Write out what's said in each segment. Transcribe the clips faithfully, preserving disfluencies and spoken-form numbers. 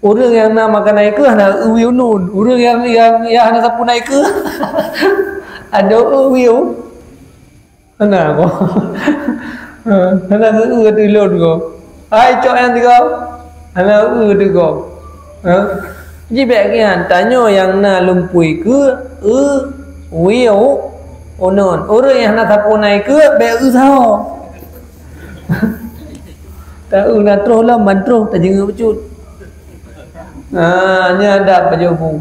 Ureuëng nyang na makanan ikeue hana eu wieu nun. Ureuëng nyang, nyang, nyang hana sapeue na ikeue, adoe eu wieu. Hana ko. Ha, hana eu ateueh lôn ko. Hai cok nyang tiga. Hana eu ateueh ko. Ha? Ji bék kian tanyoe nyang na lumpui ikeue, eu wieu, unun. Ureuëng nyang hana sapeue na ikeue, bék eu saho. Ta eu na troh lom, ban troh tajeungeuk bacut. Ha, nyan adab pajoh bu.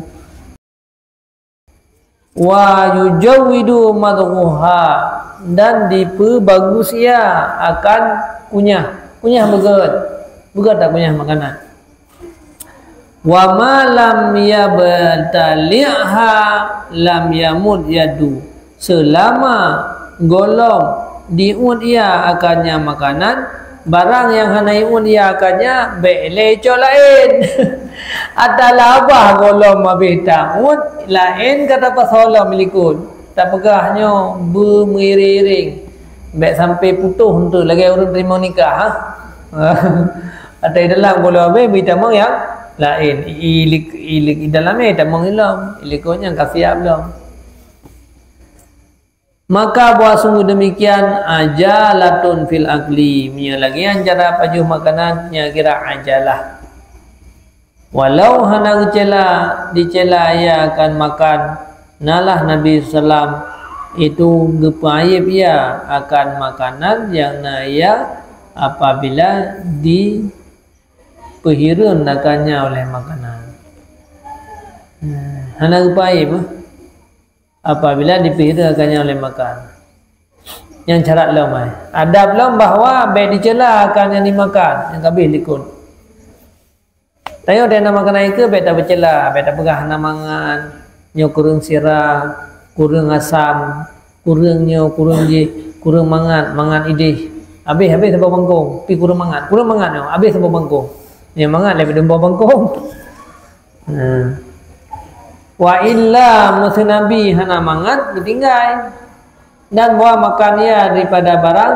Wa yujawwidu madghuha, dan dipeubagus ia akan kunyah. Kunyah beugét. Beugét dak kunyah makanan. Wa ma lam yabtali'ha lam yamut yadu. Seulama gohlom diuet ia akan nyan makanan, barang nyang hana iuet ia akan nyan, bék lé cok laén. Ata labah gohlom habéh tauet, laén ka tapasoe lom likot. Tapeugah nyoe beumeuiréng-iréng, bék sampai putôh enteuk lagée ureuëng teurimong nikah, ha? Ata dalam gohlom habéh, bri tamong nyang laén. I, i, i, i dalam, eh, tamong ilom, i likot nyan ka siab lom. Maka buah sungguh demikian ajalatun fil akli. Meunyoe lagée nyan cara pajoh makanan, nyan kira ajalah. Walau hana geucela, dicela ia akan makan, nalah Nabi sallam itu geupeuayeb ia akan makanan nyang na ia apabila dipeuhireuen akan nyan oleh makanan. Hmm, hana geupeuayeb, eh? Apabila dipeuhireuen akan nyan oleh makan. Nyang syarat lom ai. Adab lom bahwa bék dicela akan nyang dimakan, nyang ka habéh likot. Tanyoe deh na makanan ikeue bék tapeucela, bék tapeugah hana mangat, nyoe kureueng sira, kureueng asam, kureueng nyoe, kureueng jih, kureueng mangat, mangat idéh. Habéh, habéh saboh bangkong, pi kureueng mangat, kureueng mangat nyoe, habéh saboh bangkong. Nyoe mangat lé bideueng boh bangkong. Nah. Wa illa, meuseu Nabi hana mangat, geutinggai. Dan bahwa makan ia daripada barang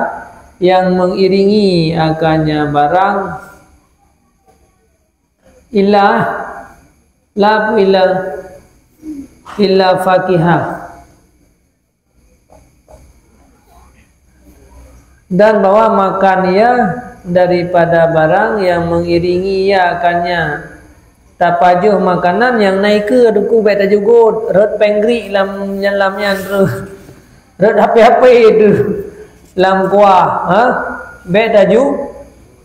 yang mengiringi akannya barang, illa, la illa, illa fakihah. Dan bahwa makan ia daripada barang yang mengiringi ia akannya. Tapajoh makanan nyang na ikeue, duku bék tajugot, rot péng grik lam nyan, lam nyan troh. Rot hapé-hapé tu lam kuah, ha? Bék taju,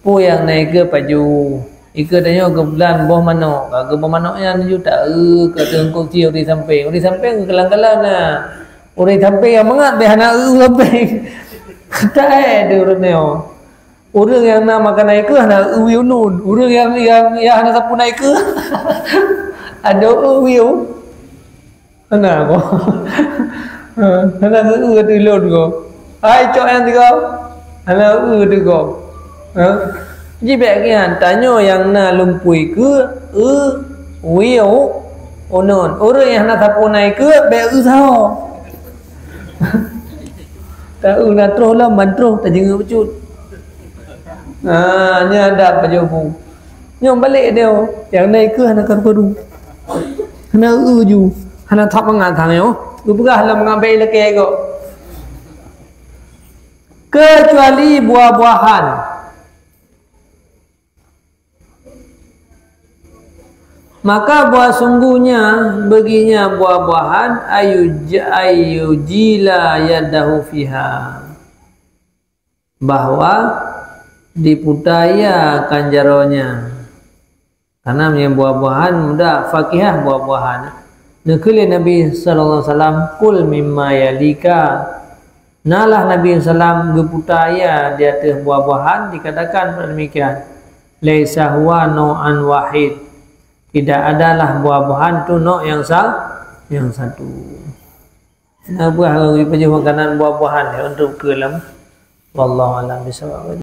peue nyang na ikeue pajoh. Ikeue tanyoe geubulan boh manok, ka geuboh manok nyan laju taeu keu teungku ci ureuëng sampéng. Ureuëng sampéng geukalang-kalang na. Ureuëng sampéng nyang mangat bék hana eu sampéng. Taék deh ureuëng nyoe. Ureuëng nyang na makanan ikeue hana eu wieu nun. Ureuëng nyang, nyang, nyang hana sapeue na ikeue, adoe eu wieu. Hana ko. Ha, hana eu ateueh lôn ko. Hai cok nyang tiga. Hana eu ateueh ko. Ha? Ji bék kian tanyoe nyang na lumpui ikeue, eu wieu, unun. Ureuëng nyang hana sapeue na ikeue, bék eu saho. Ta eu na troh lom, ban troh tajeungeuk bacut. Ha, nyan adab pajoh bu. Nyoe balek dia, nyang na ikeue hana karu-karu. Hana eu ju, hana that mangat sang nyoe. Geupeugah lom ngon abée lakée gob. Keucuali buah-buahan. Maka buah sungguhnya baginya buah-buahan ayuj-, ayujila yadahu fiha, bahwa diputa ia akan jaroe nyan. Karena meunyoe buah-buahan mudah, fakihah buah-buahan. Neukheun lé Nabi sallallahu alaihi wasallam, "Kul mimma yalika." Nalah Nabi sallam geuputa ia di ateueh buah-buahan, dikatakan demikian, "Laisa huwa nau'an wahid." Tidak adalah buah-buahan tu nok yang sa-, yang satu. Nah, buah pajoh makanan buah-buahan ya untuk ke dalam. Wallahu a'lam bishawab.